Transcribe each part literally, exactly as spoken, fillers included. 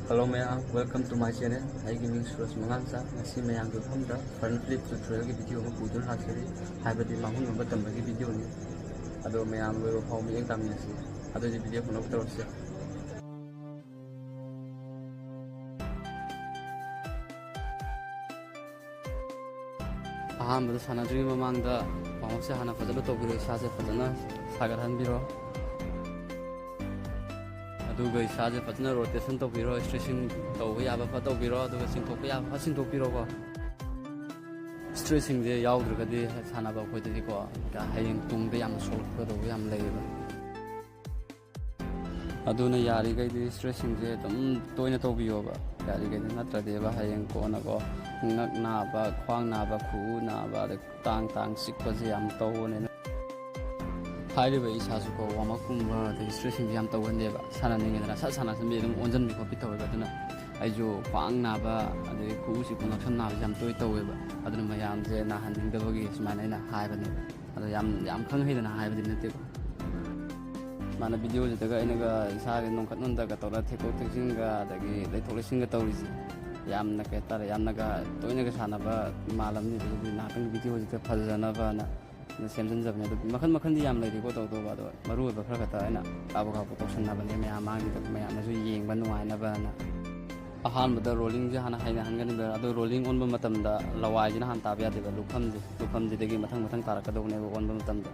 Hello ꯃꯌꯥꯝ, welcome to my channel. ꯑꯩꯒꯤ ꯃꯤꯡ ꯁꯨꯔꯖ ꯃꯉꯥꯡꯆꯥ꯫ ꯉꯁꯤ ꯃꯌꯥꯝꯒꯤ ꯃꯐꯝꯗ front flip tutorialꯒꯤ video ꯑꯃ ꯄꯨꯗꯨꯅ ꯂꯥꯛꯆꯔꯤ, ꯍꯥꯏꯕꯗꯤ ꯃꯥꯡꯍꯨꯟ ꯑꯣꯟꯕ ꯇꯝꯕꯒꯤ videoꯅꯤ꯫ ꯑꯗꯣ ꯃꯌꯥꯝ ꯂꯣꯏꯕ ꯐꯥꯎ ꯃꯤꯠꯌꯦꯡ ꯇꯥꯃꯤꯟꯅꯁꯤ꯫ ꯑꯗꯨꯗꯤ video ꯍꯧꯅꯕ ꯇꯧꯔꯁꯤ꯫ ꯑꯍꯥꯟꯕꯗ ꯁꯥꯟꯅꯗ꯭ꯔꯤꯉꯩ ꯃꯃꯥꯡꯗ warm upꯁꯦ ꯍꯥꯟꯅ ꯐꯖꯅ ꯇꯧꯕꯤꯔꯣ, ꯏꯁꯥꯁꯦ ꯐꯖꯅ ꯁꯥꯒꯠꯍꯟꯕꯤꯔꯣ꯫ ꯑꯗꯨꯒ ꯏꯁꯥꯁꯦ ꯐꯖꯅ rotation ꯇꯧꯕꯤꯔꯣ, stretching ꯇꯧꯕ ꯌꯥꯕ ꯐ ꯇꯧꯕꯤꯔꯣ, ꯑꯗꯨꯒ ꯆꯤꯡꯊꯣꯛꯄ ꯌꯥꯕ ꯐ ꯆꯤꯡꯊꯣꯛꯄꯤꯔꯣꯀꯣ꯫ Stretchingꯁꯦ ꯌꯥꯎꯗ꯭ꯔꯒꯗꯤ ꯁꯥꯟꯅꯕ ꯑꯩꯈꯣꯏꯗꯗꯤꯀꯣ, ꯍꯌꯦꯡ ꯇꯨꯡꯗ ꯌꯥꯝꯅ ꯁꯣꯛꯂꯛꯀꯗꯧꯕ ꯌꯥꯝ ꯂꯩꯌꯦꯕ꯫ ꯑꯗꯨꯅ ꯌꯥꯔꯤꯈꯩꯗꯤ stretchingꯁꯦ ꯑꯗꯨꯝ ꯇꯣꯏꯅ ꯇꯧꯕꯤꯌꯣꯕ, ꯌꯥꯔꯤꯈꯩꯗꯤ, ꯅꯠꯇ꯭ꯔꯗꯤꯕ ꯍꯌꯦꯡ ꯀꯣꯟꯅꯀꯣ ꯉꯛ ꯅꯥꯕ, ꯈ꯭ꯋꯥꯡ ꯅꯥꯕ, ꯈꯨꯎ ꯅꯥꯕ, ꯑꯗꯩ ꯇꯥꯡ ꯇꯥꯡ ꯆꯤꯛꯄꯁꯦ ꯌꯥꯝ ꯇꯧꯕꯅꯦ꯫ ꯍꯥꯏꯔꯤꯕ ꯏꯁꯥꯁꯨꯀꯣ warm upꯀꯨꯝꯕ ꯑꯗꯩ stretchingꯁꯦ ꯌꯥꯝ ꯇꯧꯒꯟꯗꯦꯕ, ꯁꯥꯟꯅꯅꯤꯡꯉꯦꯗꯅ ꯁꯠ ꯁꯥꯟꯅꯁꯟꯕꯤ ꯑꯗꯨꯝ ꯑꯣꯟꯁꯤꯟꯕꯤ ꯈꯣꯠꯄꯤ ꯇꯧꯋꯦꯕ꯫ ꯑꯗꯨꯅ ꯑꯩꯁꯨ ꯈ꯭ꯋꯥꯡ ꯅꯥꯕ ꯑꯗꯩ ꯈꯨꯎ ꯆꯤꯛꯄ, ꯉꯛꯁꯝ ꯅꯥꯕꯁꯦ ꯌꯥꯝ ꯇꯣꯏ ꯇꯧꯋꯦꯕ꯫ ꯑꯗꯨꯅ ꯃꯌꯥꯝꯁꯦ ꯅꯥꯍꯟꯅꯤꯡꯗꯕꯒꯤ ꯁꯨꯃꯥꯏꯅ ꯑꯩꯅ ꯍꯥꯏꯕꯅꯦꯕ꯫ ꯑꯗꯣ ꯌꯥꯝ, ꯌꯥꯝ ꯈꯪ ꯍꯩꯗꯅ ꯍꯥꯏꯕꯗꯤ ꯅꯠꯇꯦꯀꯣ꯫ ꯃꯥꯅ videoꯁꯤꯗꯒ ꯑꯩꯅꯒ ꯏꯁꯥꯒ ꯅꯣꯟꯈꯠ ꯅꯣꯟꯊꯒ ꯇꯧꯔ ꯊꯦꯛꯇꯣꯛ ꯊꯦꯛꯆꯤꯟꯒ ꯑꯗꯒꯤ ꯂꯩꯊꯣꯛ ꯂꯩꯁꯤꯟꯒ ꯇꯧꯔꯤꯁꯦ ꯌꯥꯝꯅ, ꯀꯩ ꯍꯥꯏꯇꯥꯔꯦ, ꯌꯥꯝꯅꯒ ꯇꯣꯏꯅꯒ ꯁꯥꯟꯅꯕ ꯃꯥꯜꯂꯝꯅꯤ꯫ ꯑꯗꯨꯗꯤ ꯉꯥꯏꯍꯥꯛꯇꯪ videoꯁꯤꯗ ꯐꯖꯅꯕꯅ ꯁꯦꯝꯖꯤꯟꯖꯕꯅꯦ꯫ ꯑꯗꯣ ꯃꯈꯜ ꯃꯈꯜꯗꯤ ꯌꯥꯝ ꯂꯩꯔꯤꯀꯣ ꯇꯧꯗꯧꯕ, ꯑꯗꯣ ꯃꯔꯨ ꯑꯣꯏꯕ ꯈꯔ ꯈꯛꯇ ꯑꯩꯅ ꯀꯥꯕꯛ ꯀꯥꯕꯛ ꯇꯧꯁꯟꯅꯕꯅꯦ ꯃꯌꯥꯝ ꯃꯥꯡꯒꯤꯗ, ꯃꯌꯥꯝꯅꯁꯨ ꯌꯦꯡꯕ ꯅꯨꯡꯉꯥꯏꯅꯕꯅ꯫ ꯑꯍꯥꯟꯕꯗ rollingꯁꯦ ꯍꯥꯟꯅ ꯍꯩꯅꯍꯟꯒꯅꯤꯕ꯫ ꯑꯗꯣ rolling ꯑꯣꯟꯕ ꯃꯇꯝꯗ ꯂꯋꯥꯏꯁꯤꯅ ꯍꯥꯟꯅ ꯇꯥꯕ ꯌꯥꯗꯦꯕ, ꯂꯨꯈꯝꯁꯦ, ꯂꯨꯈꯝꯁꯤꯗꯒꯤ ꯃꯊꯪ ꯃꯊꯪ ꯇꯥꯔꯛꯀꯗꯧꯕꯅꯦꯕ ꯑꯣꯟꯕ ꯃꯇꯝꯗ꯫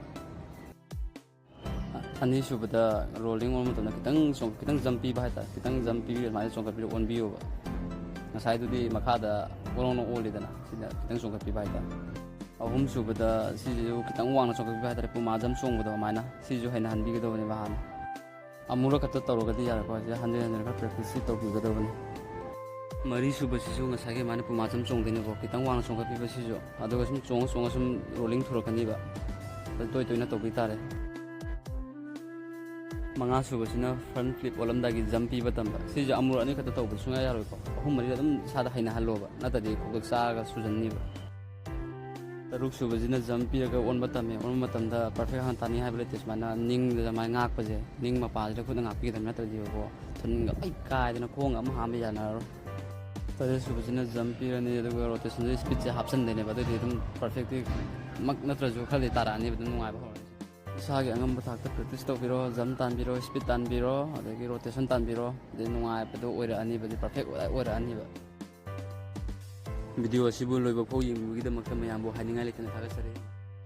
ꯑꯅꯤꯁꯨꯕꯗ rolling ꯑꯣꯟꯕ ꯃꯇꯝꯗ ꯈꯤꯇꯪ ꯆꯣꯡ-, ꯈꯤꯇꯪ jump ꯄꯤꯕ ꯍꯥꯏꯇꯥꯔꯦ, ꯈꯤꯇꯪ jump ꯄꯤꯕꯤꯔ ꯑꯗꯨꯃꯥꯏꯅ ꯆꯣꯡꯈꯠꯄꯤꯔ ꯑꯣꯟꯕꯤꯌꯣꯕ꯫ ꯉꯁꯥꯏꯗꯨꯗꯤ ꯃꯈꯥꯗ ꯒꯣꯔꯣꯡꯅ ꯑꯣꯜꯂꯤꯗꯅ, ꯁꯤꯗ ꯈꯤꯇꯪ ꯆꯣꯡꯈꯠꯄꯤꯕ ꯍꯥꯏꯇꯥꯔꯦ꯫ ꯑꯍꯨꯝꯁꯨꯕꯗ ꯁꯤꯁꯤꯁꯨ ꯈꯤꯇꯪ ꯋꯥꯡꯅ ꯆꯣꯡꯈꯠꯄꯤꯕ ꯍꯥꯏꯇꯥꯔꯦ, ꯄꯨꯃꯥ jump ꯆꯣꯡꯕꯗꯣ ꯑꯗꯨꯃꯥꯏꯅ, ꯁꯤꯁꯨ ꯍꯩꯅꯍꯟꯕꯤꯒꯗꯧꯕꯅꯦꯕ ꯍꯥꯟꯅ꯫ ꯑꯃꯨꯔꯛ ꯈꯛꯇ ꯇꯧꯔꯒꯗꯤ ꯌꯥꯔꯦꯀꯣ, ꯁꯤꯁꯦ ꯍꯟꯖꯤꯟ ꯍꯟꯖꯤꯟ ꯈꯔ practiceꯁꯤ ꯇꯧꯕꯤꯒꯗꯧꯕꯅꯤ꯫ ꯃꯔꯤꯁꯨꯕꯁꯤꯁꯨ ꯉꯁꯥꯏꯒꯤ ꯑꯗꯨꯃꯥꯏꯅ ꯄꯨꯃꯥ jump ꯆꯣꯡꯗꯣꯏꯅꯦꯕꯀꯣ, ꯈꯤꯇꯪ ꯋꯥꯡꯅ ꯆꯣꯡꯈꯠꯄꯤꯕꯁꯤꯁꯨ, ꯑꯗꯨꯒ ꯁꯨꯝ ꯆꯣꯡꯉ ꯆꯣꯡꯉ ꯁꯨꯝ rolling ꯊꯨꯔꯛꯀꯅꯤꯕ, ꯑꯗꯨ ꯇꯣꯏ ꯇꯣꯏꯅ ꯇꯧꯕꯤ ꯇꯥꯔꯦ꯫ ꯃꯉꯥꯁꯨꯕꯁꯤꯅ front flip ꯑꯣꯜꯂꯝꯗꯥꯏꯒꯤ jump ꯄꯤꯕ ꯇꯝꯕ꯫ ꯁꯤꯁꯦ ꯑꯃꯨꯔꯛ ꯑꯅꯤ ꯈꯛꯇ ꯇꯧꯕꯗ ꯁꯨꯡꯌꯥ ꯌꯥꯔꯣꯏꯀꯣ, ꯑꯍꯨꯝ ꯃꯔꯤꯗ ꯑꯗꯨꯝ ꯏꯁꯥꯗ ꯍꯩꯅꯍꯜꯂꯣꯕ, ꯅꯠꯇ꯭ꯔꯗꯤ ꯈꯣꯡꯎꯞ ꯆꯥꯔꯒ ꯁꯨꯖꯟꯅꯤꯕ꯫ ꯇꯔꯨꯛꯁꯨꯕꯁꯤꯅ jump ꯄꯤꯔꯒ ꯑꯣꯟꯕ ꯇꯝꯃꯦ꯫ ꯑꯣꯟꯕ ꯃꯇꯝꯗ perfect ꯍꯥꯟꯅ ꯇꯥꯅꯤ ꯍꯥꯏꯕ ꯂꯩꯇꯦ꯫ ꯁꯨꯃꯥꯏꯅ ꯅꯤꯡꯗ ꯁꯨꯃꯥꯏꯅ ꯉꯥꯛꯄꯁꯦ, ꯅꯤꯡ ꯃꯄꯥꯁꯤꯗ ꯈꯨꯠꯅ ꯉꯥꯛꯄꯤꯒꯗꯕ ꯅꯠꯇ꯭ꯔꯗꯤꯕꯀꯣ, ꯁꯟꯒ ꯂꯣꯏ ꯀꯥꯏꯗꯅ ꯈꯣꯡꯒ ꯑꯃ ꯍꯥꯝꯕ ꯌꯥꯅꯔꯔꯣꯏ꯫ ꯇꯔꯦꯠ ꯁꯨꯕꯁꯤꯅ ꯖꯝ ꯄꯤꯔꯅꯤ, ꯑꯗꯨꯒ ꯔꯣꯇꯦꯁꯟꯁꯨ ꯁ꯭ꯄꯤꯠꯁꯦ ꯍꯥꯞꯆꯟꯗꯣꯏꯅꯦꯕ꯫ ꯑꯗꯨꯑꯣꯏꯗꯤ ꯑꯗꯨꯝ ꯄꯔꯐꯦꯛꯇꯤ ꯃꯛ ꯅꯠꯇ꯭ꯔꯁꯨ ꯈꯔꯗꯤ ꯇꯥꯔꯛꯑꯅꯤꯕ, ꯑꯗꯨꯝ ꯅꯨꯡꯉꯥꯏꯕ ꯍꯧꯔꯅꯤ꯫ ꯏꯁꯥꯒꯤ ꯑꯉꯝꯕ ꯊꯥꯛꯇ ꯄ꯭ꯔꯦꯛꯇꯤꯁ ꯇꯧꯕꯤꯔꯣ, ꯖꯝ ꯇꯥꯟꯕꯤꯔꯣ, ꯁ꯭ꯄꯤꯠ ꯇꯥꯟꯕꯤꯔꯣ, ꯑꯗꯒꯤ ꯔꯣꯇꯦꯁꯟ ꯇꯥꯟꯕꯤꯔꯣ, ꯑꯗꯩ ꯅꯨꯡꯉꯥꯏꯕꯗꯣ ꯑꯣꯏꯔꯛꯑꯅꯤꯕ, ꯑꯗꯩ ꯄꯔꯐꯦꯛ ꯑꯣꯏꯔꯛꯑꯅꯤꯕ꯫ ꯚꯤꯗꯤꯑꯣ ꯑꯁꯤꯕꯨ ꯂꯣꯏꯕ ꯐꯥꯎ ꯌꯦꯡꯕꯤꯕꯒꯤꯗꯃꯛꯇ ꯃꯌꯥꯝꯕꯨ ꯍꯥꯏꯅꯤꯡꯉꯥꯏ ꯂꯩꯇꯅ ꯊꯥꯒꯠꯆꯔꯤ꯫